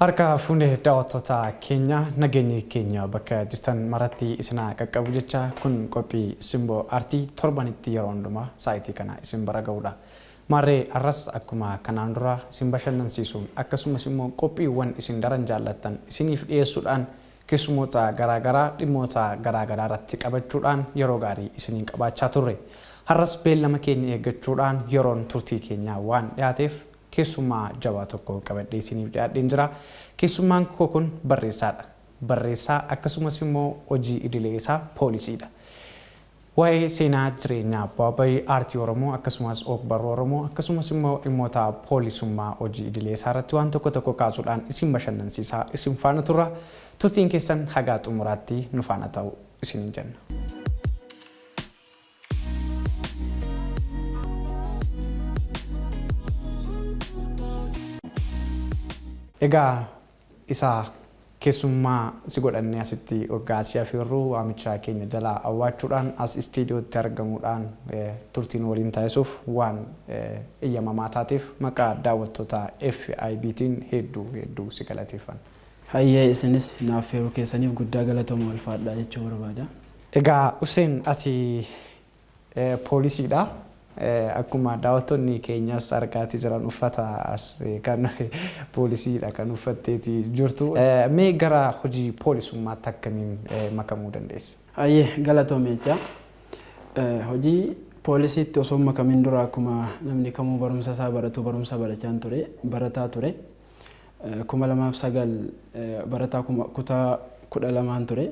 Harka fuunee daawwattoota keenya, nageenyi keenya bakka jirtan maratti isinaa qaqqabu jecha, kun qophii Simboo Aartii torbanitti yeroo hundumaa saayitii kana isin bira ga'udha. Maarree har'as akkuma kanaan dura isin bashannansiisuun, akkasumas immoo qophiiwwan isin daran jaallattan isiniif dhiyeessuudhaan, keessummoota garaagaraa dhimmoota garaagaraa irratti qabachuudhaan yeroo gaarii isiniin qabaachaa turre. Har'as beellama keenya eeggachuudhaan yeroon turtii keenyaa waan dhiyaateef keessummaa jabaa tokko qabadhee isiniif dhiyaadheen jira. Keessummaan koo kun barreessaadha. Barreessaa akkasumas immoo hojii idilee isaa poolisiidha. Waa'ee seenaa jireenyaa, bu'aa bahii aartii Oromoo, akkasumas og-barruu Oromoo, akkasumas immoo dhimmoota poolisummaa hojii idilee isaa irratti waan tokko tokko kaasuudhaan isin bashannansiisaa isin faana turra. Turtiin keessan hagaa xumuraatti nu faana ta'u isiniin jenna. Egaa isa keessummaa si godhannee asitti waggaa si afeerru waamicha keenya jalaa awwaachuudhaan as istiidiyootti argamuudhaan turtiin waliin taasisuuf waan eeyyamamaa taateef maqaa daawwattoota FIBtiin hedduu hedduu si galateeffanna. Hayyee, isinis naaf feeruu keessaniif guddaa galatooma, ulfaadhaa jechuu barbaada. Egaa Hussein, ati poolisiidha. Akkuma daawwattoonni keenyas argaatii jiran uffata as kan poolisiidha kan uffatteeti jirtu. Mee gara hojii poolisummaatti akkamiin makamuu dandeesse? Hayyee, galatoome jecha. Hojii poolisiitti osoo hin makamin dura akkuma namni kamuu barumsa isaa baratu barumsa barachaan ture, barataa ture. 2009 barataa kutaa 12n ture.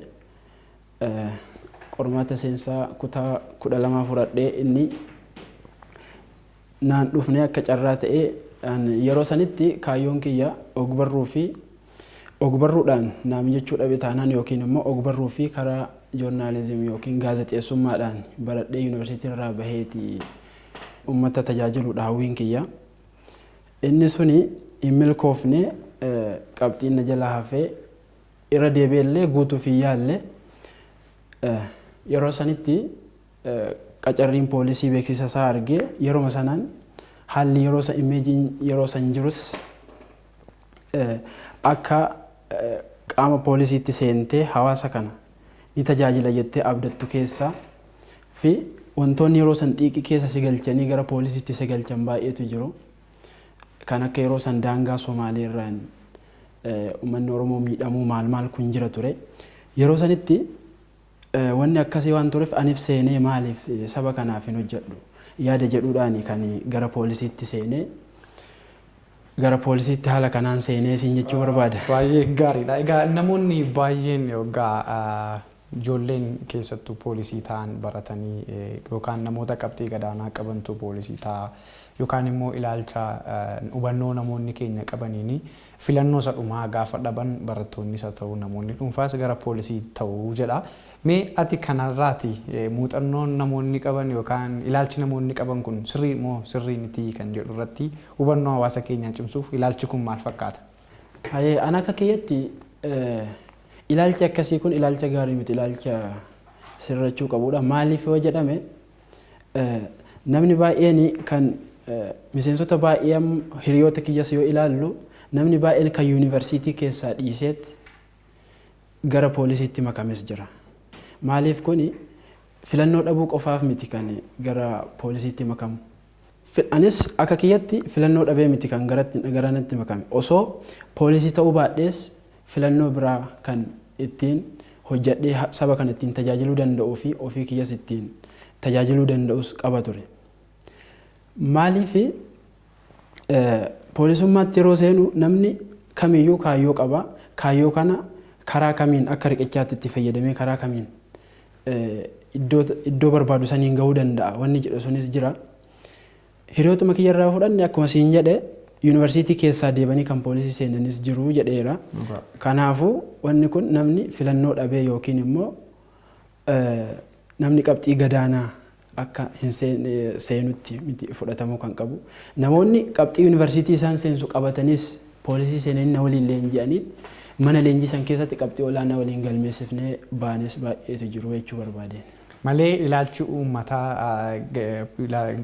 Qormaata seensaa kutaa 12 fudhadhee inni naan dhufne. Akka carraa ta'ee yeroo sanitti kaayyoon kiyya ogbarruu fi ogbarruudhaan naa mijachuu dhabe taanaan, yookiin immoo ogbarruu fi karaa joornaalizimii yookiin gaazexeessummaadhaan baradhee yuunivarsiitii irraa baheeti uummata tajaajiluudha hawwiin kiyya. Inni suni hin milkoofne, qabxiin na jalaa hafee irra deebi'ellee guutuuf hin yaalle. Yeroo sanitti qacarriin poolisii beeksisa isaa argee, yeruma sanaan haalli yeroo san, imageiin yeroo san jirus akka qaama poolisiitti seentee hawaasa kana ni tajaajila jettee abdattu keessaa fi wantoonni yeroo san xiiqii keessa si galchanii gara poolisiitti si galchan baay'eetu jiru. Kan akka yeroo san daangaa Somaalee irraan uummanni Oromoo miidhamuu maal maal kun jira ture. Yeroo sanitti wanni akkasii waan tureef aniif seenee maaliif saba kanaaf hin hojjedhu yaada jedhuudhaan kan gara poolisiitti seenee, gara poolisiitti haala kanaan seenee siin jechuu barbaada. Baay'ee gaariidha. Egaa namoonni baay'een yoggaa ijoolleen keessattuu poolisii ta'an baratanii, yookaan namoota qabxii gadaanaa qabantu poolisii ta'a, yookaan immoo ilaalcha hubannoo namoonni keenya qabaniin filannoo isa dhumaa gaafa dhaban barattoonnis haa ta'u namoonni dhuunfaas gara poolisii ta'uu jedha. Mee ati kanarraati muuxannoon namoonni qaban yookaan ilaalchi namoonni qaban kun sirrii moo sirrii miti kan jedhu irratti hubannoo hawaasa keenyaa cimsuuf ilaalchi kun maal fakkaata? Hayyee, an akka kiyyatti ilaalchi akkasii kun ilaalcha gaarii miti, ilaalcha sirrachuu qabudha. Maaliif yoo jedhame, namni baay'een kan miseensota baay'ee hiriyoota kiyyas yoo ilaallu, namni baay'een kan yuunivarsiitii keessaa dhiiseet gara poolisiitti makames jira. Maaliif, kuni filannoo dhabuu qofaaf miti kan gara poolisiitti makamu. Anis akka kiyyatti filannoo dhabee miti kan garanatti makame. Osoo poolisii ta'uu baadhees filannoo biraa kan ittiin hojjedhee saba kana ittiin tajaajiluu danda'uu fi ofii kiyyas ittiin tajaajiluu danda'us qaba ture. Maaliif, poolisummaatti yeroo seenu namni kamiyyuu kaayyoo qaba. Kaayyoo kana karaa kamiin akka riqichaatti itti fayyadamee karaa kamiin iddoo barbaadu saniin gahuu danda'a wanni jedhu sunis jira. Hiriyootuma kiyya irraa fudhanne, akkuma siin jedhe, yuunivarsiitii keessaa deebanii kan poolisii seenanis jiru jedheera. Kanaafuu wanni kun namni filannoo dhabee yookiin immoo namni qabxii gadaanaa akka hin seenutti miti fudhatamuu kan qabu. Namoonni qabxii yuunivarsiitii isaan seensu qabataniis poolisii seenanii na waliin leenji'anii mana leenjii san keessatti qabxii olaanaa waliin galmeessifnee baanes baay'eetu jiru jechuu barbaadeen. Malee ilaalchi uummataa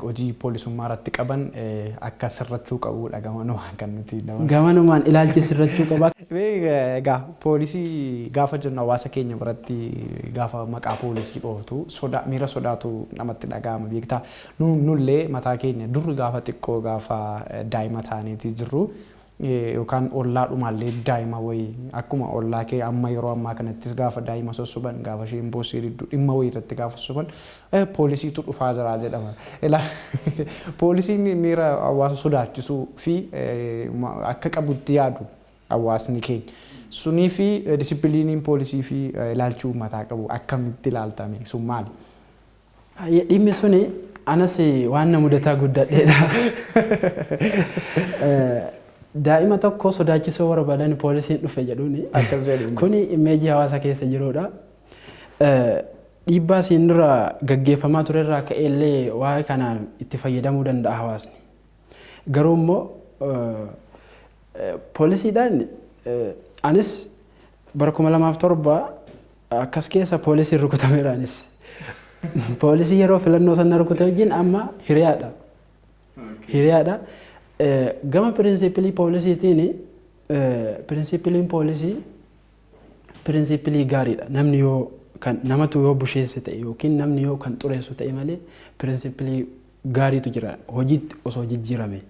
hojii poolisummaa irratti qaban akka sirrachuu qabudha gamanumaan kan nuti dabarsu. Gamanumaan ilaalchi sirrachuu qaba. Egaa poolisii gaafa jennu hawaasa keenya biratti gaafa maqaa poolisii dhooftu sodaa miira sodaatu namatti dhaga'ama beektaa. Nullee mataa keenya durri gaafa xiqqoo gaafa daa'ima taaneeti jirru yookaan ollaadhumaallee daa'ima wayii akkuma ollaa kee amma yeroo ammaa kanattis gaafa daa'ima sossoban gaafa isheen boossee diddu dhimma wayii irratti gaafa sossoban poolisiitu dhufaa jira jedhama. Poolisiin miira hawaasa sodaachisuu fi akka qabutti yaadu hawaasni keenya. Sunii fi disipiliiniin poolisii fi ilaalchi uummataa qabu akkamitti ilaaltame sun maali? Dhimmi suni anas waan na mudataa guddadheedha. Daa'ima tokko sodaachisuu barbaadan poolisiin dhufe jedhuuni. Akkas jedhu. Kuni imeejii hawaasa keessa jirudha. Dhiibbaa siin dura gaggeeffamaa turerraa ka'ellee waa'ee kanaan itti fayyadamuu danda'a hawaasni. Garuu immoo poolisiidhaan anis bara 2007 akkas keessa poolisiin rukutameera anis. Poolisii yeroo filannoo sana rukute wajjin amma hiriyaadha. Hiriyaadha. Gama pirinsipilii poolisiitiin pirinsipiliin poolisii pirinsipilii gaariidha. Namni yoo kan namatu yoo busheesse ta'e yookiin namni yoo kan xureessu ta'e malee pirinsipilii gaariitu jira hojiitti osoo jijjiirame.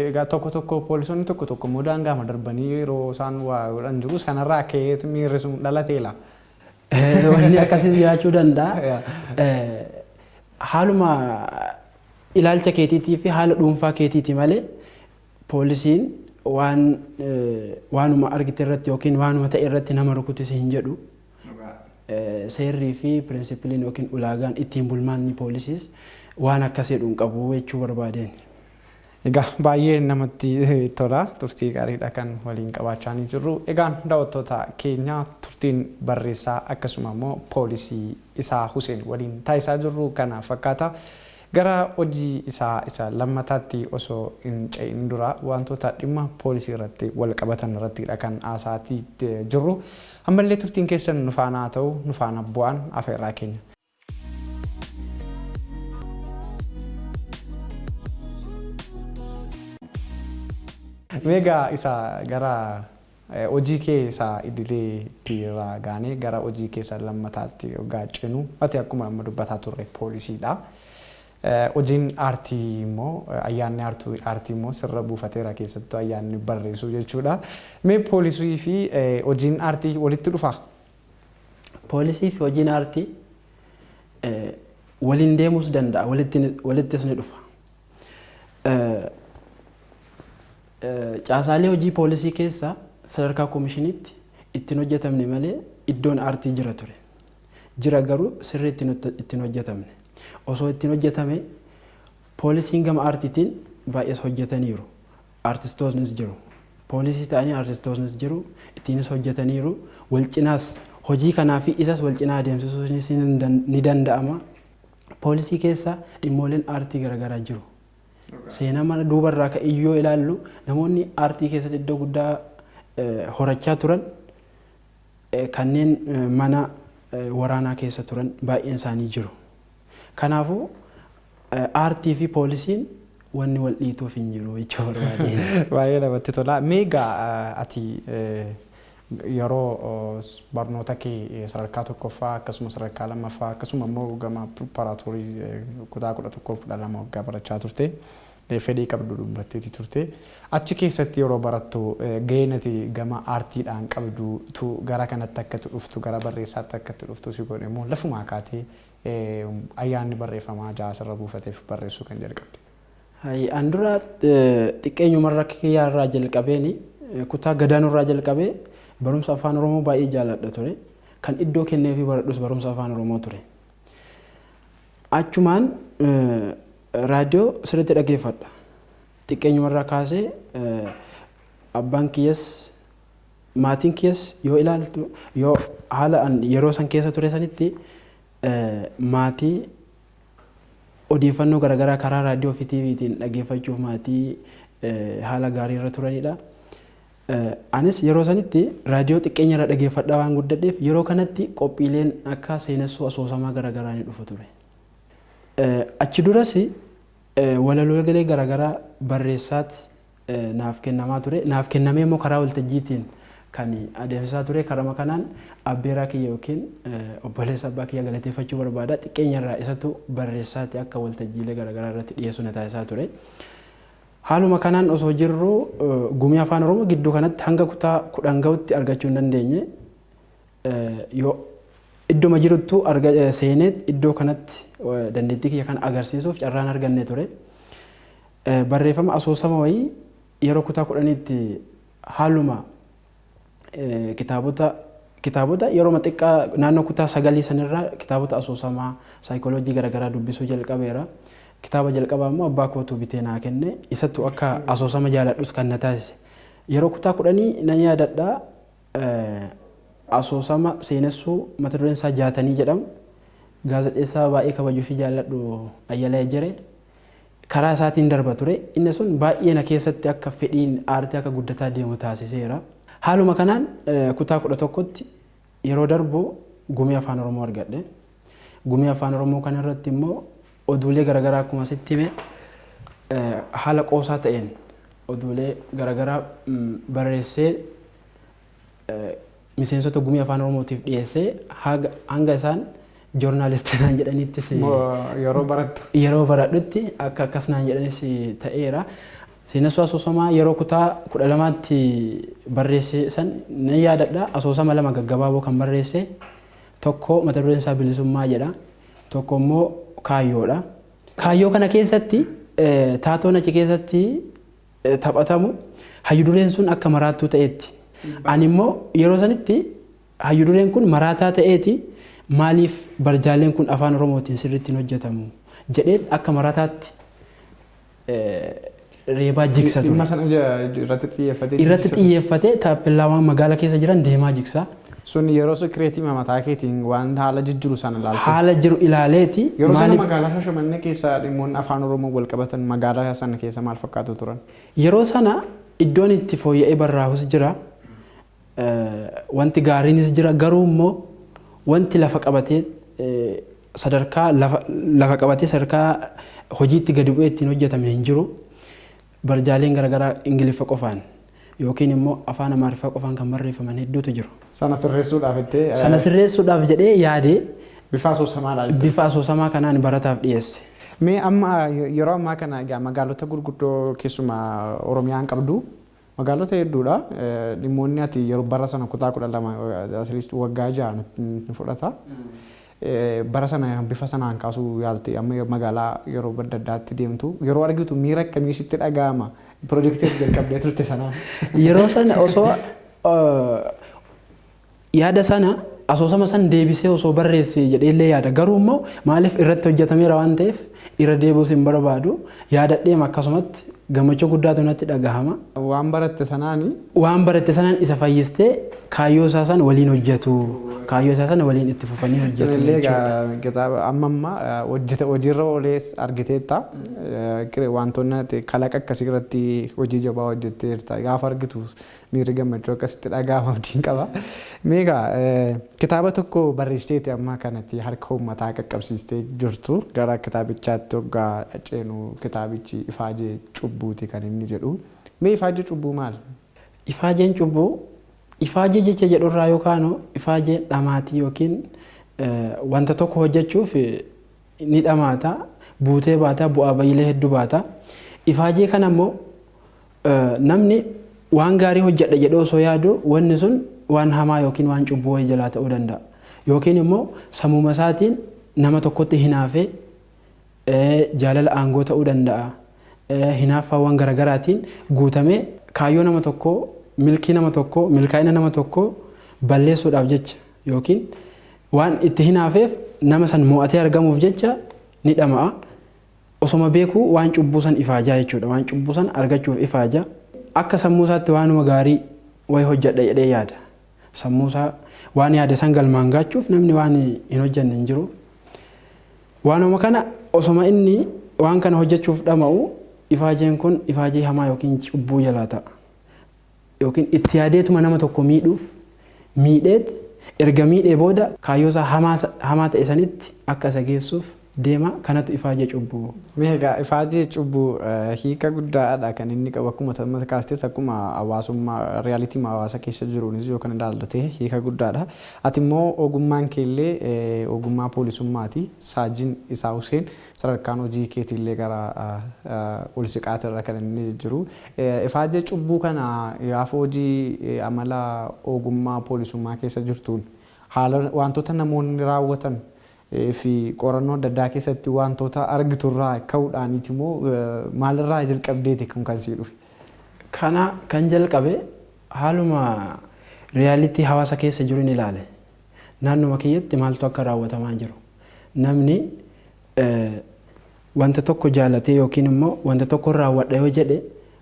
Egaa tokko tokko poolisoonni tokko tokko immoo daangaama darbanii yeroo isaan waa godhan jiru sanarraa ka'eetu miirri sun dhalateela. Wanni akkasii jiraachuu danda'a. Haaluma ilaalcha keetiitii fi haala dhuunfaa keetiiti malee poolisiin waan waanuma argite irratti yookiin waanuma ta'e irratti nama rukutis hin jedhu. Seerrii fi pirinsipiliin yookiin ulaagaan ittiin bulmaanni poolisiis waan akkas jedhu hin qabu jechuu barbaadeen. Egaa baay'ee namatti tola turtii gaariidha kan waliin qabaachaa jirru. Egaan daawwattoota keenya turtiin barreessaa akkasuma immoo poolisii isaa Huseen waliin taasisaa jirru kana fakkaata. Gara hojii isaa isa lammataatti osoo hin ce'in dura wantoota dhimma poolisii irratti wal qabatan irrattidha kan haasa'aa jirru. Ammallee turtiin keessan nu faana haa ta'u nu faana bu'aan afeerraa keenya. Meegaa isa gara hojii kee isa idileetti irraa gaanee gara hojii kee isa lammataatti yoggaa ceenu ati akkuma amma dubbataa turre poolisiidha. Hojiin aartii immoo ayyaanni aartii immoo sirra buufateera keessattuu ayyaanni barreessuu jechuudha. Mee poolisii fi hojiin aartii walitti dhufaa? Poolisii fi hojiin aartii waliin deemuus danda'a walittis ni dhufa. Caasaalee hojii poolisii keessa sadarkaa koomishiniitti ittiin hojjetamne malee iddoon aartii jira ture. Jira garuu sirriitti ittiin hojjetamne. Osoo ittiin hojjetame poolisiin gama aartiitiin baay'ees hojjetaniiru. Aartistootnis jiru. Poolisii ta'anii aartistootnis jiru. Ittiinis hojjetaniiru. Wal cinaas hojii kanaa fi isas wal cinaa adeemsisuunis ni danda'ama. Poolisii keessa dhimmooleen aartii garaagaraa jiru. Seenaa mana duubarraa ka'e yoo ilaallu namoonni aartii keessatti iddoo guddaa horachaa turan kanneen mana waraanaa keessa turan baay'een isaanii jiru. Kanaafuu aartii fi poolisiin wanni wal dhiituuf hin jiru jechuu barbaadeen. Baay'ee namatti tola. Meegaa ati yeroo barnoota kee sadarkaa tokkoffaa akkasuma sadarkaa lammaffaa akkasuma immoo gama piripaaraatoorii kutaa 11 12 waggaa barachaa turte fedhii qabdu dubbatteeti turte. Achi keessatti yeroo barattu gaheen ati gama aartiidhaan qabdu gara kanatti akka dhuftu gara barreessaatti akka dhuftu si godhe immoo lafumaa kaatee ayyaanni barreeffamaa jaasirra buufateef barreessuu kan jalqabde. An dura xiqqeenyumarra kiyyaarraa jalqabeeni kutaa gadaanurraa jalqabee barumsa afaan Oromoo baay'ee jaalladha ture. Kan iddoo kenneefii baradhus barumsa afaan Oromoo ture. Achumaan raadiyoo sirriitti dhaggeeffadha. Xiqqeenyumarraa kaasee abbaan kiyyas maatiin kiyyas yoo ilaaltu yoo haala yeroo san keessa ture sanitti maatii odeeffannoo garaagaraa karaa raadiyoo fi tiiviitiin dhaggeeffachuuf maatii haala gaarii irra turanidha. Anis yeroo sanitti raadiyoo xiqqeenya irra dhaggeeffadhaa waan guddadheef yeroo kanatti qophiileen akka seenessuu asoosamaa garaagaraa ni dhufu ture. Achi duras walaloolee garaagaraa barreessaati naaf kennamaa ture. Naaf kennamee immoo karaa waltajjiitiin kan adeemsisaa ture. Karama kanaan abbeeraa kiyya yookiin obboleessa abbaa kiyya galateeffachuu barbaada. Xiqqeenya irraa isatu barreessaati akka waltajjiilee garaagaraa irratti dhiyeessuu na taasisaa ture. Haaluma kanaan osoo jirru gumii afaan Oromoo gidduu kanatti hanga kutaa 10 gahutti argachuu hin dandeenye. Yoo iddoma jiruttu seeneet iddoo kanatti dandeettii kiyya kana agarsiisuuf carraan arganne ture. Barreeffama asoosama wayii yeroo kutaa 10tti haaluma kitaabota yeroo xiqqaa naannoo kutaa 9 sanirraa kitaabota asoosamaa saayikooloojii garaagaraa dubbisuu jalqabeera. Kitaaba jalqabaa immoo abbaa kootu bitee naa kenne, isattu akka asoosama jaaladhus kan na taasise. Yeroo kutaa 10 nan yaadadha, asoosama seenessuu mata dureen isaa Jaatanii jedhamu gaazexeessaa baay'ee kabajuu fi jaalladhu Ayyalaa Ejjeree karaa isaatiin darba ture. Inni sun baay'ee na keessatti akka fedhiin aartii akka guddataa deemu taasiseera. Haaluma kanaan kutaa 11tti yeroo darbu gumii afaan Oromoo argadhe. Gumii afaan Oromoo kanarratti immoo oduulee garaagaraa akkuma sitti hime haala qoosaa ta'een oduulee garaagaraa barreessee miseensota gumii afaan Oromootiif dhiyeessee hanga isaan joornaalistii naan jedhanittis yeroo barattu. Yeroo baradhutti akka akkas naan jedhanis ta'eera. Seenessuu asoosamaa yeroo kutaa 12tti barreesse san nan yaadadha. Asoosama 2 gaggabaaboo kan barreesse, tokko mata dureen isaa Bilisummaa jedha. Tokko immoo Kaayyoodha. Kaayyoo kana keessatti taatoon achi keessatti taphatamu hayyu dureen sun akka maraattuu ta'etti. Ani immoo yeroo sanitti hayyu dureen kun maraataa ta'eeti maaliif barjaaleen kun afaan Oromootiin sirriitti hin hojjetamu jedhee akka maraataatti reebaa jigsa ture. Dhimma sana irratti xiyyeeffatee Irratti xiyyeeffatee taappeellaawwan magaala keessa jiran deemaa jigsa. Sun yeroo sun kireetii mataa keetiin waan haala jijjiru sana ilaalte. Haala jiru ilaaleeti. Yeroo sana magaalaa Shaashamannee keessa dhimmoonni afaan Oromoo wal qabatan magaalaa sana keessa maal fakkaatu turan? Yeroo sana iddoon itti fooyya'ee barraa'us jira. Wanti gaariinis jira, garuu immoo wanti lafa qabatee sadarkaa lafa qabatee sadarkaa hojiitti gadi bu'ee ittiin hojjetame hin jiru. Barjaaleen garaagaraa Ingiliffa qofaan yookiin immoo afaan Amaariffaa qofaan kan barreeffaman hedduutu jiru. Sana sirreessuudhaaf jettee. Sana sirreessuudhaaf jedhee yaadee bifa asoosamaadhaan. Bifa asoosamaa kanaan barataaf dhiyeesse. Mee amma yeroo ammaa kana egaa magaalota gurguddoo keessumaa Oromiyaan qabdu magaalota hedduudha. Dhimmoonni ati yeroo bara sana kutaa 12 asiliist waggaa 6 ni fudhata. Bara sana bifa sanaan kaasuu yaalte, amma magaalaa yeroo adda addaatti deemtu yeroo argitu miira akkamii sitti dhaga'ama? Piroojeektii jalqabdee turte sanaan. Yeroo sana osoo yaada sana asoosama san deebisee osoo barreesse jedhee yaada, garuu immoo maaliif irratti hojjetameera waan ta'eef irra deebi'uus hin barbaadu, yaadadheem akkasumatti gammachuu guddaatu natti dhagahama. Waan baratte sanaani. Waan baratte sanaan isa fayyistee kaayyoo isaa san waliin hojjetu, kaayyoo isaa sana waliin itti fufanii hojjetu. Sanillee kitaaba amma amma hojjeta hojiirra oolees argiteetta. Wantoonni kalaqa akkasii irratti hojii jabaa hojjetteerta. Gaafa argitu miirri gammachuu akkasitti dhagahama abdiin qaba. Meegaa kitaaba tokko barreessiteeti amma kanatti harka uummataa qaqqabsiistee jirtu. Gara kitaabichaatti hoggaa ceenu kitaabichi Ifaajee Cubbuuti kan inni jedhu. Mee ifaajee cubbuu maali? Ifaajeen cubbuu ifaajee jecha jedhurraa yookaan ifaajee dhamaatii yookiin wanta tokko hojjechuuf ni dhamaata, buutee baata, bu'aa bayilee hedduu baata. Ifaajee kana immoo namni waan gaarii hojjedha jedhee osoo yaadu wanni sun waan hamaa yookiin waan cubbuu wayii jalaa ta'uu danda'a. Yookiin immoo sammuma isaatiin nama tokkotti hinaafee jaalala aangoo ta'uu danda'a. Hinaaffaawwan garaagaraatiin guutamee kaayyoo nama tokkoo, milkii nama tokkoo, milkaa'ina nama tokkoo balleessuudhaaf jecha yookiin waan itti hinaafeef nama san mo'atee argamuuf jecha ni dhama'a. Osoma beekuu waan cubbuu san ifaajaa jechuudha. Waan cubbuu san argachuuf ifaaja. Akka sammuu isaatti waanuma gaarii wayi hojjedha jedhee yaada. Sammuu isaa waan yaade san galmaan gaachuuf namni waan hin hojjenne hin jiru. Waanuma kana osoma inni waan kana hojjechuuf dhama'u ifaajeen kun ifaajee hamaa yookiin cubbuu jalaa ta'a. Yookiin itti yaadeetuma nama tokko miidhuuf miidheet erga miidhee booda kaayyoo isaa hamaa ta'e sanitti akka isa geessuuf deema. Kanatu ifaajee cubbuu. Mee egaa ifaajee cubbuu hiika guddaadha kan inni qabu akkuma mata kaastes akkuma hawaasummaa riyaalitii hawaasa keessa jiruunis yoo kan ilaallu ta'e hiika guddaadha. Ati immoo ogummaan keellee ogummaa poolisummaati. Saajin Isaa Huseen sadarkaan hojii keetiillee gara ol siqaatirra kan inni jiru. Ifaajee cubbuu kana gaafa hojii amala ogummaa poolisummaa keessa jirtuun haala wantoota namoonni raawwatan fi qorannoo adda addaa keessatti wantoota argiturraa ka'uudhaaniiti moo maalirraa jalqabdeeti kun kan sii dhufe? Kana kan jalqabe haaluma riyaalitii hawaasa keessa jiru ni ilaale. Naannuma kiyyatti maaltu akka raawwatamaa jiru. Namni wanta tokko jaalatee yookiin immoo wanta tokko raawwadha yoo jedhe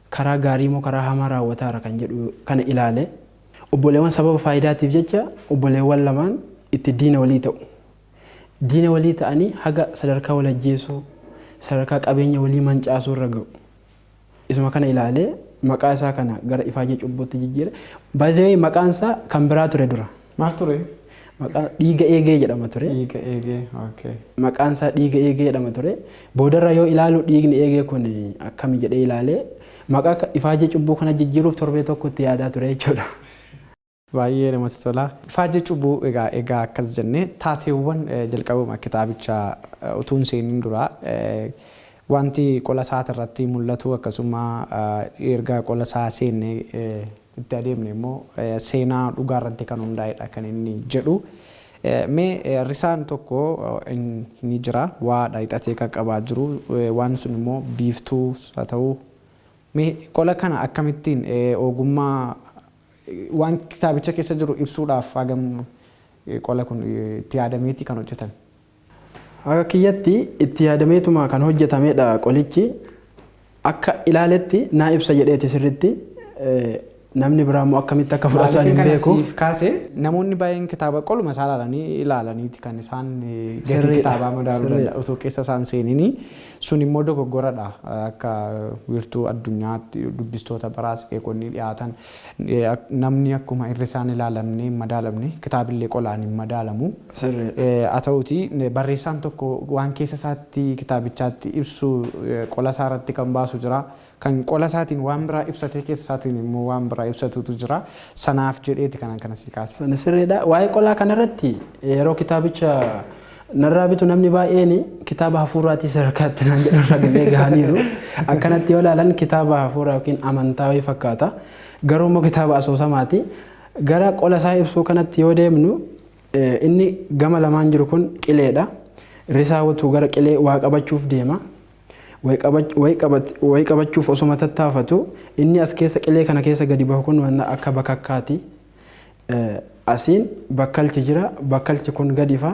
karaa gaarii moo karaa hamaa raawwataara kan jedhu kana ilaale. Obboleewwan sababa faayidaatiif jecha obboleewwan lamaan itti diina walii ta'u. Diina walii ta'anii haga sadarkaa wal ajjeesuu, sadarkaa qabeenya walii mancaasuu irra ga'u. Isuma kana ilaalee maqaa isaa kana gara ifaajee cubbuutti jijjiire. Baay'ee maqaan isaa kan biraa ture dura. Maal ture? Maqaan dhiiga eegee jedhama ture. Dhiiga eegee, okay. Maqaan isaa dhiiga eegee jedhama ture. Boodarra yoo ilaalu dhiigni eegee kun akkami jedhee ilaalee maqaa ifaajee cubbuu kana jijjiiruuf torbee tokko itti yaadaa ture jechuudha. Baay'ee namatti tola. Ifaajee cubbuu egaa akkas jennee taateewwan jalqabuma kitaabicha utuu hin seeniin dura wanti qola isaati irratti mul'atu akkasuma erga qola isaa seennee itti adeemne immoo seenaa dhugaa irratti kan hundaa'edha kan inni jedhu. Mee risaan tokko ni jira waa hidhatee kan qabaa jiru waan sun immoo biiftuu haa ta'u. Mee qola kana akkamittiin ogummaa waan kitaabicha keessa jiru ibsuudhaaf hagam qola kun itti yaadameeti kan hojjetame? Akka kiyyatti itti yaadameetuma kan hojjetamedha qolichi. Akka ilaaletti naa ibsa jedheeti sirriitti. Namni biraa immoo akkamitti akka fudhatu ani hin beeku. Siif kaase namoonni baay'een kitaaba qoluma isaa ilaalaniiti kan isaan gatii kitaabaa madaaluu danda'u otoo keessa isaan seenini sun immoo dogoggoradha akka wiirtuu addunyaatti dubbistoota biraas qeeqonni dhiyaatan namni akkuma irri isaan ilaalamne hin madaalamne kitaabillee qolaan hin madaalamu. Haa ta'uti barreessaan tokko waan keessa isaatti kitaabichaatti ibsu qola isaa irratti kan baasu jira. Kan qola isaatiin waan biraa ibsatee keessa isaatiin immoo waan biraa ibsatutu jira. Sanaaf jedheeti kan akkana si kaase. Sana sirriidha. Waa'ee qolaa kanarratti yeroo kitaabicha narraa bitu namni baay'een kitaaba hafuuraatii sadarkaatti naan jedhu irra galee gahaniiru. Akkanatti yoo ilaalan kitaaba hafuuraa yookiin amantaa wayii fakkaata. Garuu immoo kitaaba asoosamaati. Gara qola isaa ibsuu kanatti yoo deemnu inni gama lamaan jiru kun qileedha. Risaa utuu gara qilee waa qabachuuf deema. Wayi qabachuuf osuma tattaafatu inni as keessa qilee kana keessa gadi bahu kun waan akka bakakkaati. Asiin bakkalchi jira, bakkalchi kun gadi ifa.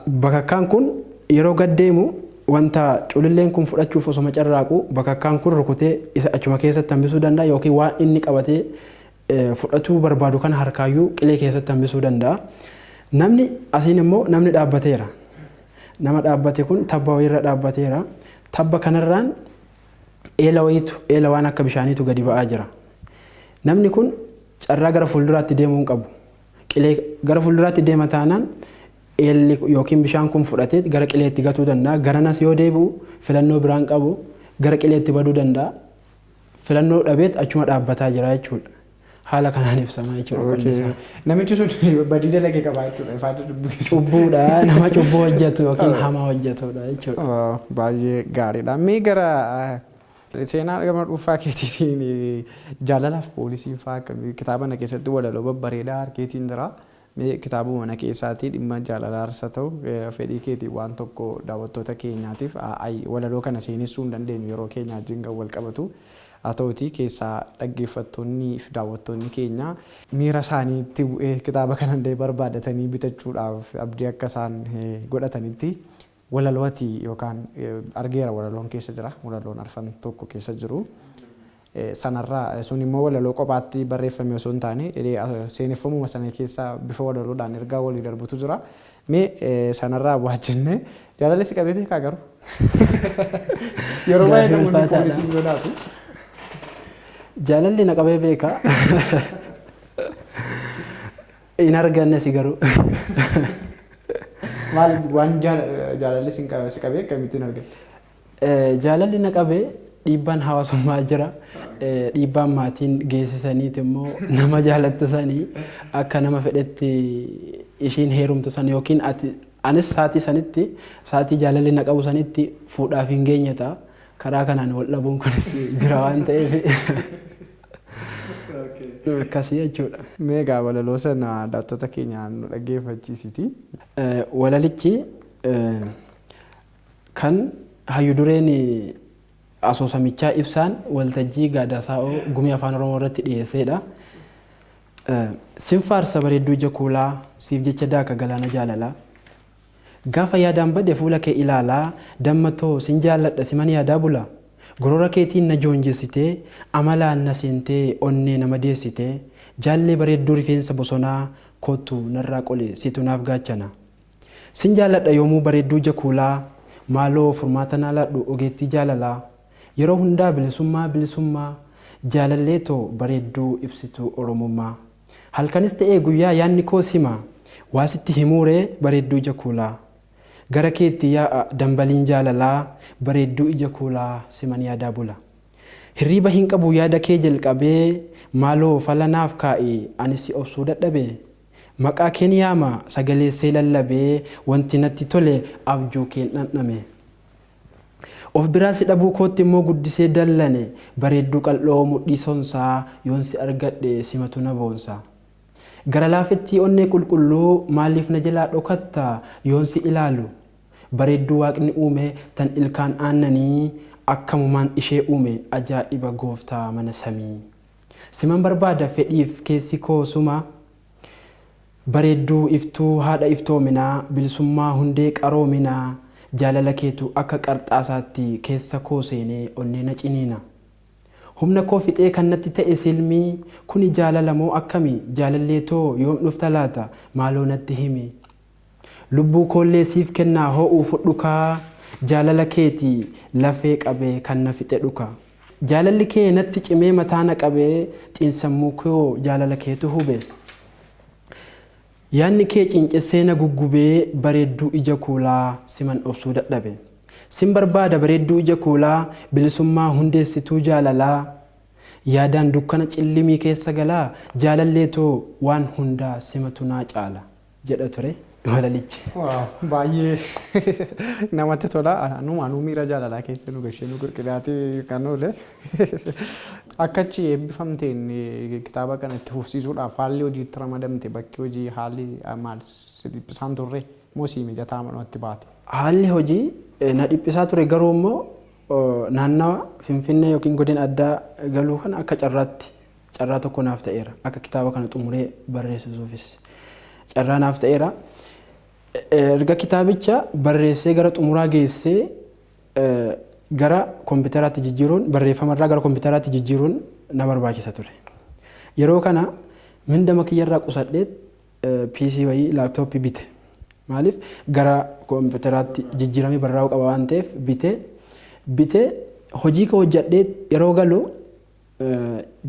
Bakakkaan kun yeroo gad deemu wanta culilleen kun fudhachuuf osuma carraaqu bakakkaan kun rukutee isa achuma keessatti hambisuu danda'a yookiin waan inni qabatee fudhatuu barbaadu kana harkaayyuu qilee keessatti hambisuu danda'a. Namni asiin immoo namni dhaabbateera. Nama dhaabbate kun tabba wayiirra dhaabbateera. Tabba kanarraan eela wayiitu eela waan akka bishaaniitu gadi ba'aa jira. Namni kun carraa gara fuulduraatti deemuu hin qabu. Qilee gara fuulduraatti deema taanaan eelli yookiin bishaan kun fudhatee gara qileetti gatuu danda'a. Garanas yoo deebi'u filannoo biraan qabu gara qileetti baduu danda'a. Filannoo dhabeet achuma dhaabbataa jira jechuudha. Haala kanaan ibsama jechuudha. Namichi sun badii dalagee qaba jechuudha. Ifaajee cubbuu keessa. Cubbuudha. Nama cubbuu hojjetu yookiin hamaa hojjetudha jechuudha. Baay'ee gaariidha. Mee gara seenaa gama dhuunfaa keetiitiin jaalalaaf poolisii fa'aa kitaaba kana keessatti walaloo babbareedaa harkeetiin jira. Mee kitaabuma mana keessaatii dhimma jaalalaa harsa ta'u fedhii keetiin waan tokko daawwattoota keenyaatiif walaloo kana seenessuu hin dandeenyu yeroo keenya wajjin kan wal qabatu. Haa ta'utii keessaa dhaggeeffattoonni fi daawwattoonni keenya miira isaaniitti bu'ee kitaaba kana illee barbaadatanii bitachuudhaaf abdii akka isaan godhatanitti walaloo ati yookaan argeera walaloon keessa jira walaloon arfan tokko keessa jiru. Sanarraa sun immoo walaloo kophaatti barreeffame osoo hin taane seeneffamuma sana keessa bifa walaloodhaan ergaa walii darbutu jira. Mee sanarraa waa jennee jaalalli si qabee beekaa garuu? Yeroo baay'ee namoonni poolisii sodaatu. Jaalalli na qabee beekaa. Hin arganne si garuu. Maal waan Jaalalli si qabee akkamittiin argatte? Jaalalli na qabee dhiibbaan hawaasummaa jira. Dhiibbaan maatiin geessisaniiti immoo nama jaalattu sanii akka nama fedhetti ishiin heerumtu san yookiin anis sa'aatii sanitti sa'aatii jaalalli na qabu sanitti fuudhaaf hin geenye ta'a. Karaa kanaan wal dhabuun kunis jira waan ta'eef akkasii jechuudha. Mee egaa walaloo sana daawwattoota keenyaan nu dhaggeeffachiisiti. Walalichi kan hayyu dureen asoosamichaa ibsaan waltajjii Gaadaasaa'oo gumii afaan Oromoo irratti dhiyeessedha. Sin faarsa bareedduu ija kuulaa siif jecha daaka galaana jaalalaa. Gaafa yaadaan bade fuula kee ilaalaa dammatoo sin jaalladha siman yaadaa bula. Gorora keetiin na joonjessitee amalaan na seentee onnee nama deessitee jaallee bareedduu rifeensa bosonaa kottu narraa qole situ naaf gaachana. Sin jaalladha yoomuu bareedduu ija kuulaa maaloo furmaata naa laadhu ogeettii jaalalaa. Yeroo hundaa bilisummaa bilisummaa jaalallee too bareedduu ibsituu Oromummaa. Halkanis ta'ee guyyaa yaadni koo sima waa sitti himuuree bareedduu ija kuulaa. Gara keetti yaa'a dambaliin jaalalaa bareedduu ija kuulaa siman yaadaa bula. Hirriiba hin qabu yaada kee jalqabee maaloo fala naaf kaa'i anis si obsuu dadhabee. Maqaa keen yaama sagaleessee lallabee wanti natti tole abjuu keen dhandhame. Of biraa si dhabuu kootti immoo guddisee dallane bareedduu qal'oo mudhii sonsaa yoon si argadhe simatu na boonsa. Gara laafetti onnee qulqulluu maaliif na jalaa dhokatta yoon si ilaalu. Bareedduu waaqni uume tan ilkaan aannanii akkamumaan ishee uume ajaa'iba gooftaa mana samii. Siman barbaada fedhiif keessi koo suma bareedduu iftuu haadha iftoominaa bilisummaa hundee qaroominaa jaalala keetu akka qarxaasaatti keessa koo seenee onnee na ciniina. Humna koo fixee kan natti ta'e silmii kuni jaalala moo akkami jaalallee too yoom dhufta laata maaloo natti himi. Lubbuu koollee siif kennaa ho'uu fudhukaa jaalala keeti lafee qabee kan na fixe dhuka. Jaalalli kee natti cimee mataa na qabee xiinsammuu koo jaalala keetu hube. Yaadni kee cincessee na guggubee bareedduu ija kuulaa siman obsuu dadhabe. Sin barbaada bareedduu ija kuulaa bilisummaa hundeessituu jaalalaa. Yaadaan dukkana cillimii keessa galaa jaalallee too waan hundaa simatu naa caala jedha ture walalichi. Baay'ee namatti tola. Anumaanuu miira jaalalaa keessa nu gashee nu qirqiraatee kan oole. Akka achi eebbifamteen kitaaba kana itti fufsiisuudhaaf haalli hojiitti ramadamte bakki hojii haalli maal si dhiphisaan turre moo sii mijataa manumatti baate? Haalli hojii na dhiphisaa ture garuu immoo naannawa Finfinnee yookiin godina addaa galuu kana akka carraatti carraa tokko naaf ta'eera. Akka kitaaba kana xumuree barreessisuufis carraa naaf ta'eera. Erga kitaabicha barreessee gara xumuraa geessee gara kompiitaraatti jijjiiruun barreeffamarraa gara kompiitaraatti jijjiiruun na barbaachisa ture. Yeroo kana mindama kiyyarraa qusadhee PC wayii laaptooppii bite. Maaliif gara kompiitaraatti jijjiiramee barraa'uu qaba waan ta'eef bitee hojii koo hojjedhee yeroo galu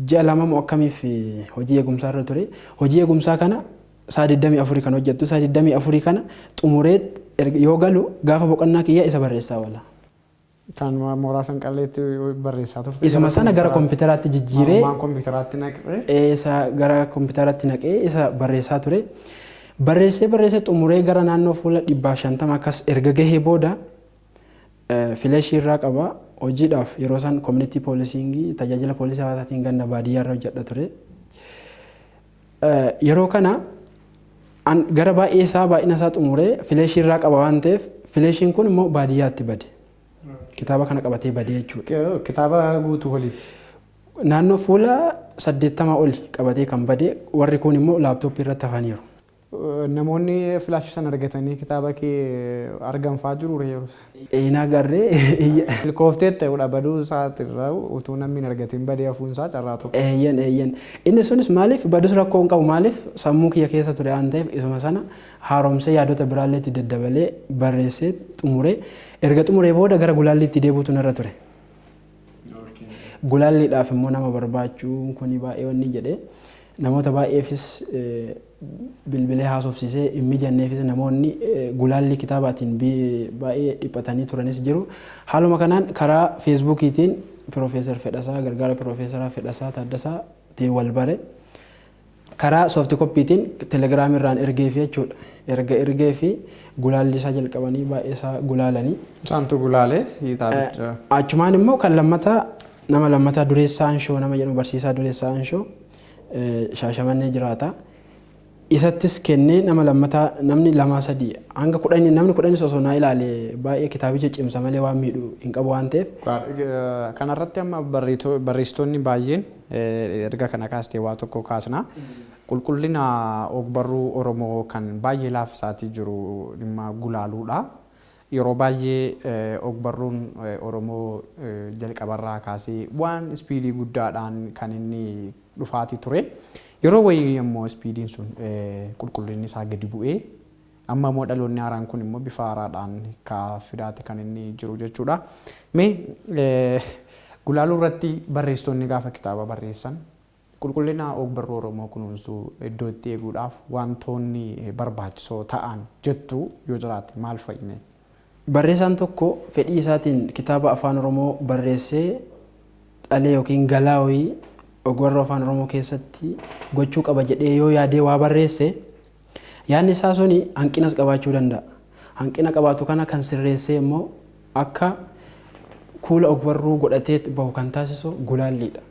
ji'a lama moo akkamiif hojii eegumsaa irra ture. Hojii eegumsaa kana sa'a 24 kan hojjettu sa'a 24 kana xumuree yoo galu gaafa boqonnaa kiyyaa isa barreessaa oola. Kan mooraa sanqalleetti barreessaa turte. Isuma sana gara kompiitaraatti jijjiiree Waan kompiitaraatti naqee. Isa gara kompiitaraatti naqee isa barreessaa ture. Barreessee barreessee xumuree gara naannoo fuula 150 akkas erga gahee booda fileeshii irraa qaba hojiidhaaf yeroo san community policing tajaajila poolisii hawaasaatiin ganna baadiyyaa irra hojjedha ture. Yeroo kana gara baay'ee isaa baay'ina isaa xumuree fileeshii irraa qaba waan ta'eef fileeshiin kun immoo baadiyyaatti bade. Kitaaba kana qabatee badee jechuudha. Kitaaba guutuu waliin. Naannoo fuula 80 oli qabatee kan bade warri kun immoo laaptooppii irratti hafaniiru. Namoonni filaashii sana argatanii kitaaba kee arganfaa jiru yeroo sana. Eenaa garree. Milkoofteet ta'uudha baduu isaatirra utuu namni hin argatin badee hafuun isaa carraa tokko. Eeyyan eeyyan. Inni sunis maaliif badus rakkoo hin qabu maaliif sammuu kiyya keessa ture waan ta'eef isuma sana haaromsee yaadota biraallee itti daddabalee barreessee xumuree erga xumuree booda gara gulaalliitti deebi'utu narra ture. Gulaalliidhaaf immoo nama barbaachuun kuni baay'ee wanni jedhee. Namoota baay'eefis bilbilee haasofsiisee hin mijanneefis namoonni gulaallii kitaabaatiin baay'ee dhiphatanii turanis jiru. Haaluma kanaan karaa feesbuukiitiin Piroofeesar Fedhasaa gargaara Piroofeesaraa Fedhasaa Taaddasaatiin wal bare. Karaa soofti koppiitiin telegiraam irraan ergeefi jechuudha. Erga ergeefi gulaalli isaa jalqabanii baay'ee isaa gulaalanii. Isaantu gulaalee kitaabicha. Achumaan immoo kan lammataa nama lammataa Dureessaa Anshoo nama jedhamu barsiisaa Dureessaa Anshoo Shaashamannee jiraata. Isattis kennee nama lammataa namni lamaa sadii hanga kudhanii namni kudhanis osoo naa ilaale baay'ee kitaabicha cimsa malee waan miidhu hin qabu waan ta'eef. Kanarratti amma barreessitoonni baay'een erga kana kaastee waa tokko kaasna. Qulqullina ogbarruu Oromoo kan baay'ee laafisaatii jiru dhimma gulaaluudha. Yeroo baay'ee ogbarruun Oromoo jalqabarraa kaasee waan ispiidii guddaadhaan kan inni dhufaatii ture. Yeroo wayii immoo ispiidiin sun qulqullinni isaa gadi bu'ee amma immoo dhaloonni haaraan kun immoo bifa haaraadhaan fidaate kan inni jiru jechuudha. Mee gulaaluu irratti barreessitoonni gaafa kitaaba barreessan qulqullina ogbarruu Oromoo kunuunsuu iddoo itti eeguudhaaf wantoonni barbaachisoo ta'an jettu yoo jiraate maal fa'i? Barreessaan tokko fedhii isaatiin kitaaba afaan Oromoo barreessee dhalee yookiin galaa wayii ogbarruu afaan Oromoo keessatti gochuu qaba jedhee yoo yaadee waa barreesse yaadni isaa suni hanqinas qabaachuu danda'a. Hanqina qabaatu kana kan sirreessee immoo akka kuula ogbarruu godhatee bahu kan taasisu gulaalliidha.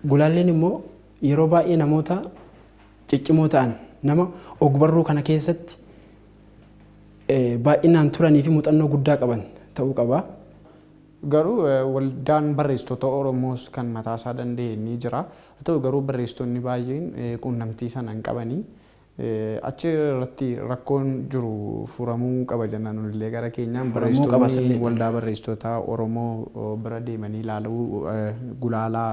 Gulaalliin immoo yeroo baay'ee namoota ciccimoo ta'an nama ogbarruu kana keessatti baay'inaan turanii fi muuxannoo guddaa qaban ta'uu qaba. Garuu waldaan barreessitoota Oromoos kan mataa isaa danda'e ni jira. Haa ta'u garuu barreessitoonni baay'een quunnamtii sana hin qabanii. Achi irratti rakkoon jiru furamuu qaba jennaan nullee gara keenyaan barreessitoonni waldaa barreessitoota Oromoo bira deemanii ilaaluu gulaalaa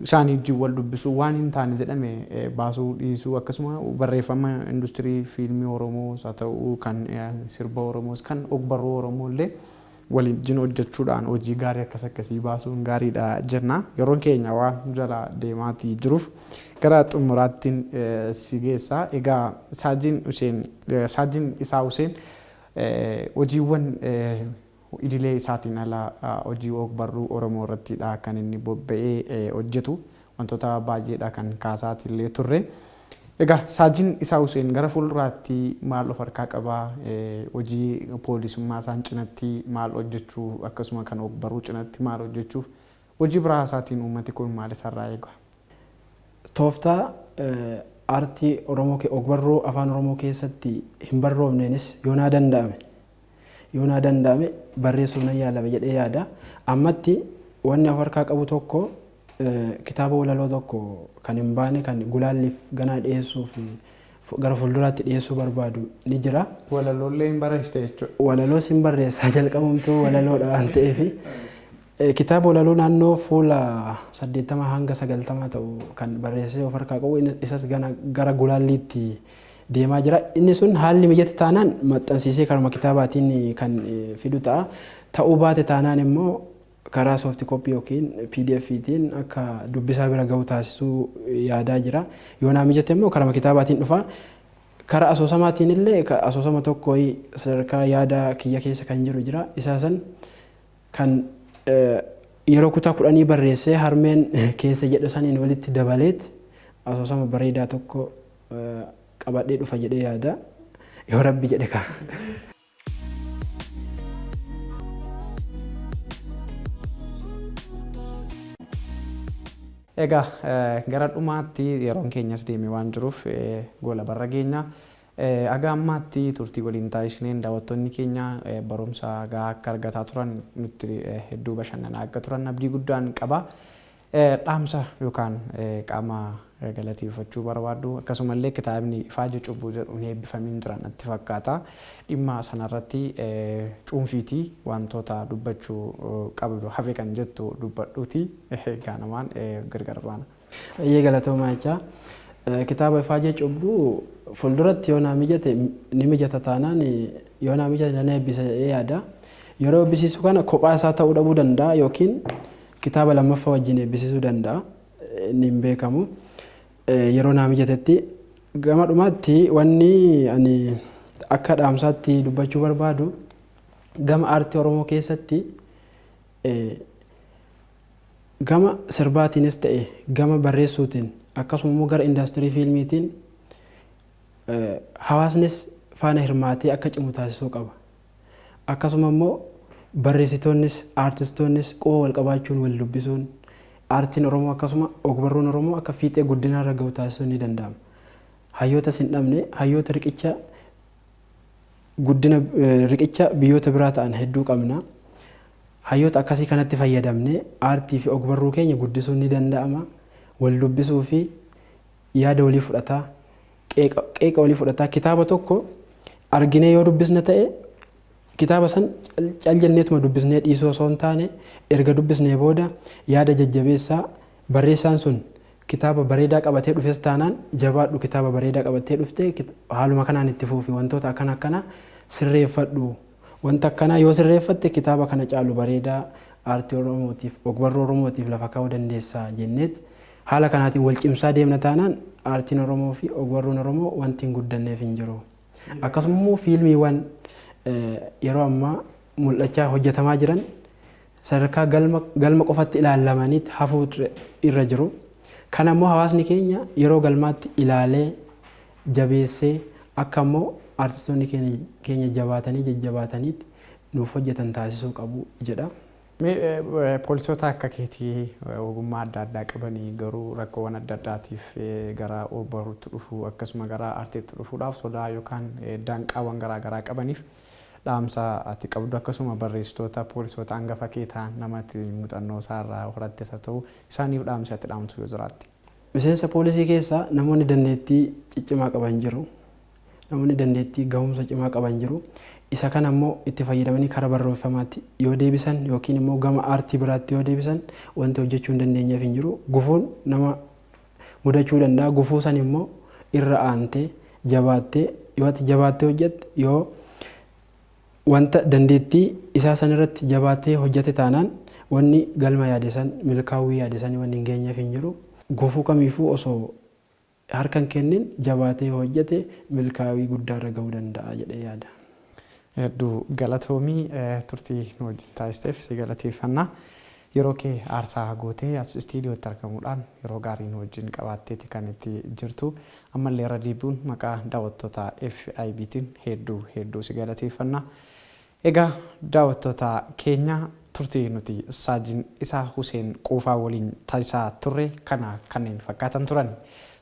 isaanii wajjin wal dubbisuu waan hin taane jedhame baasuu dhiisuu akkasuma barreeffama industirii fiilmii Oromoos haa ta'u kan sirba Oromoos kan ogbarruu Oromoo illee waliin hojjechuudhaan hojii gaarii akkas akkasii baasuun gaariidha jenna. Yeroon keenya waan jala deemaatii jiruuf gara xumuraattiin si geessa. Egaa Saajiin Isaa Huseen hojiiwwan idilee isaatiin ala hojii ogbarruu Oromoo irrattidha kan inni bobba'ee hojjetu. Wantoota baay'eedha kan kaasaatillee turre. Egaa Saajiin Isaa Huseen gara fuulduraatti maal of harkaa qabaa? Hojii poolisummaa isaan cinatti maal hojjechuuf akkasuma kan ogbarruu cinatti maal hojjechuuf hojii biraa isaatiin uummati kun maal isarraa eega? Tooftaa aartii Oromoo ogbarruu afaan Oromoo keessatti hin barroofneenis yoo naa danda'ame barreessuuf nan yaalama jedhee yaada. Ammatti wanni of harkaa qabu tokko kitaaba walaloo tokko kan hin baane kan gulaalliif ganaa dhiyeessuuf gara fuulduraatti dhiyeessuu barbaadu ni jira. Walaloolee hin barreessite jechuudha. Walaloos hin barreessaa jalqabumtuu walaloodha waan ta'eef. Kitaaba walaloo naannoo fuula 80 hanga 90 ta'u kan barreessee of harkaa qabu isas gara gulaalliitti deemaa jira. Inni sun haalli mijate taanaan maxxansiisee karuma kitaabaatiin kan fidu ta'a. Ta'uu baate taanaan immoo karaa soofti koppii yookiin PDF'tiin akka dubbisaa bira gahu taasisuu yaadaa jira. Yoo naa mijate immoo karama kitaabaatiin dhufa. Karaa asoosamaatiin illee asoosama tokko sadarkaa yaada kiyya keessa kan jiru jira. Isaa san kan yeroo kutaa 10 barreessee harmeen keessa jedhu saniin walitti dabaleet asoosama bareedaa tokko qabadhee dhufa jedhee yaada. Yoo rabbi jedhe kaa. Egaa gara dhumaatti yeroon keenyas deeme waan jiruuf gola barra geenya. Aga ammaatti turtii waliin taasisneen daawwattoonni keenya barumsa gahaa akka argataa turan nutti hedduu bashannanaa akka turan abdii guddaan qaba. Dhaamsa yookaan qaama galateeffachuu barbaaddu akkasumallee kitaabni Ifaajee Cubbuu jedhu hin eebbifamin jira natti fakkaata. Dhimma sanarratti cuunfiitii wantoota dubbachuu qabdu hafe kan jettu dubbadhuuti gaanamaan gargar baana. Eeyyee galatoomaa jechaa. Kitaaba Ifaajee Cubbuu fuulduratti yoo naa mijate ni mijata taanaan yoo naa mijate nan eebbisa jedhee yaada. Yeroo eebbisiisu kana kophaa isaa ta'uu dhabuu danda'a yookiin Kitaaba lammaffaa wajjin eebbisiisuu danda'a. Inni hin beekamu. Yeroo naa mijatetti gama dhumaatti wanni ani akka dhaamsaatti dubbachuu barbaadu gama aartii Oromoo keessatti gama sirbaatiinis ta'e gama barreessuutiin akkasuma immoo gara indaastirii fiilmiitiin hawaasnis faana hirmaatee akka cimu taasisuu qaba. Akkasuma immoo barreessitoonnis aartistoonnis quba wal qabaachuun wal dubbisuun aartiin Oromoo akkasuma ogbarruun Oromoo akka fiixee guddinaarra gahu taasisuun ni danda'ama. Hayyoota hin dhabne hayyoota riqicha guddina riqicha biyyoota biraa ta'an hedduu qabna. Hayyoota akkasii kanatti fayyadamnee aartii fi ogbarruu keenya guddisuun ni danda'ama. Wal dubbisuu fi yaada walii fudhataa, qeeqa walii fudhataa kitaaba tokko arginee yoo dubbisne ta'e kitaaba san cal jenneetuma dubbisnee dhiisuu osoo hin taane erga dubbisnee booda yaada jajjabeessaa barreessaan sun kitaaba bareedaa qabatee dhufes taanaan jabaadhu kitaaba bareedaa qabatee dhufte haaluma kanaan itti fuufi wantoota akkana akkana sirreeffadhu wanta akkanaa yoo sirreeffatte kitaaba kana caalu bareedaa aartii Oromootiif ogbarruu Oromootiif lafa kaa'uu dandeessaa jenneet haala kanaatiin wal cimsaa deemna taanaan aartiin Oromoo fi ogbarruun Oromoo wanti hin guddanneef hin jiru. Akkasuma immoo fiilmiiwwan yeroo ammaa mul'achaa hojjetamaa jiran sadarkaa galma qofatti ilaalamaniitti hafuu irra jiru. Kana immoo hawaasni keenya yeroo galmaatti ilaalee jabeessee akka immoo aartistoonni keenya jabaatanii jajjabaataniitti nuuf hojjetan taasisuu qabu jedha. Poolisoota akka keetii ogummaa adda addaa qabanii garuu rakkoowwan adda addaatiif gara ogbarruutti dhufuu akkasuma gara aartiitti dhufuudhaaf sodaa yookaan danqaawwan garaa garaa qabaniif dhaamsa ati qabdu akkasuma barreessitoota poolisoota hangafa kee ta'an namatti muuxannoo isaarraa horattes haa ta'u isaaniif dhaamsa ati dhaamtu yoo jiraatte. Miseensa poolisii keessaa namoonni dandeettii ciccimaa qaban jiru. Namoonni dandeettii gahumsa cimaa qaban jiru. Isa kana immoo itti fayyadamanii karaa barreeffamaatti yoo deebisan yookiin immoo gama aartii biraatti yoo deebisan wanti hojjechuu hin dandeenyeef hin jiru. Gufuun nama mudachuu danda'a. Gufuu san immoo irra aantee jabaattee yoo ati jabaattee hojjette yoo wanta dandeettii isaa san irratti jabaattee hojjete taanaan wanni galma yaade san milkaa'uu yaade san wanni hin geenyeef hin jiru. Gufuu kamiifuu osoo harka hin kennin jabaatee hojjete milkaa'uu guddaarra gahuu danda'a jedhee yaada. Hedduu galatoomii turtii nu wajjin taasisteef si galateeffannaa. Yeroo kee aarsaa gootee as istiidiyootti argamuudhaan yeroo gaarii nu wajjin qabaatteeti kan itti jirtu. Ammallee irra deebi'uun maqaa daawwattoota FIBtiin hedduu hedduu si galateeffannaa. Egaa daawwattoota keenya turtii nuti Saajin Isaa Huseen Quufaa waliin taasisaa turre kana kanneen fakkaatan turan.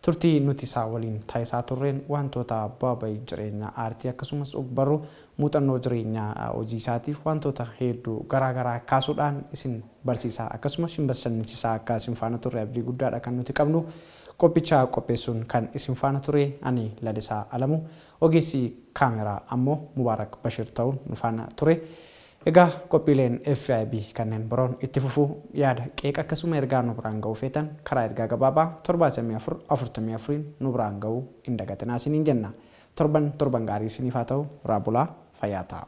Turtii nuti isaa waliin taasisaa turreen wantoota bu'aa bahii jireenya aartii akkasumas ogbarruu muuxannoo jireenyaa hojii isaatiif wantoota hedduu garaagaraa kaasuudhaan isin barsiisaa akkasumas isin bashannansiisaa akka isin faana turre abdii guddaadha kan nuti qabnu. Qophicha qopheessuun kan isin faana ture ani Lalisaa Alamuu ogeessi kaameraa ammoo Mubaarak Bashir ta'uun nu faana ture. Egaa qophiileen FIB kanneen biroon itti fufuu yaada qeeqa akkasuma ergaa nu biraan ga'uu feetan karaa ergaa gabaabaa 74 44 nu biraan ga'uu hin dagatinaa isiniin jenna. Torban torban gaarii isiniif haa ta'u raabulaa fayyaa ta'a.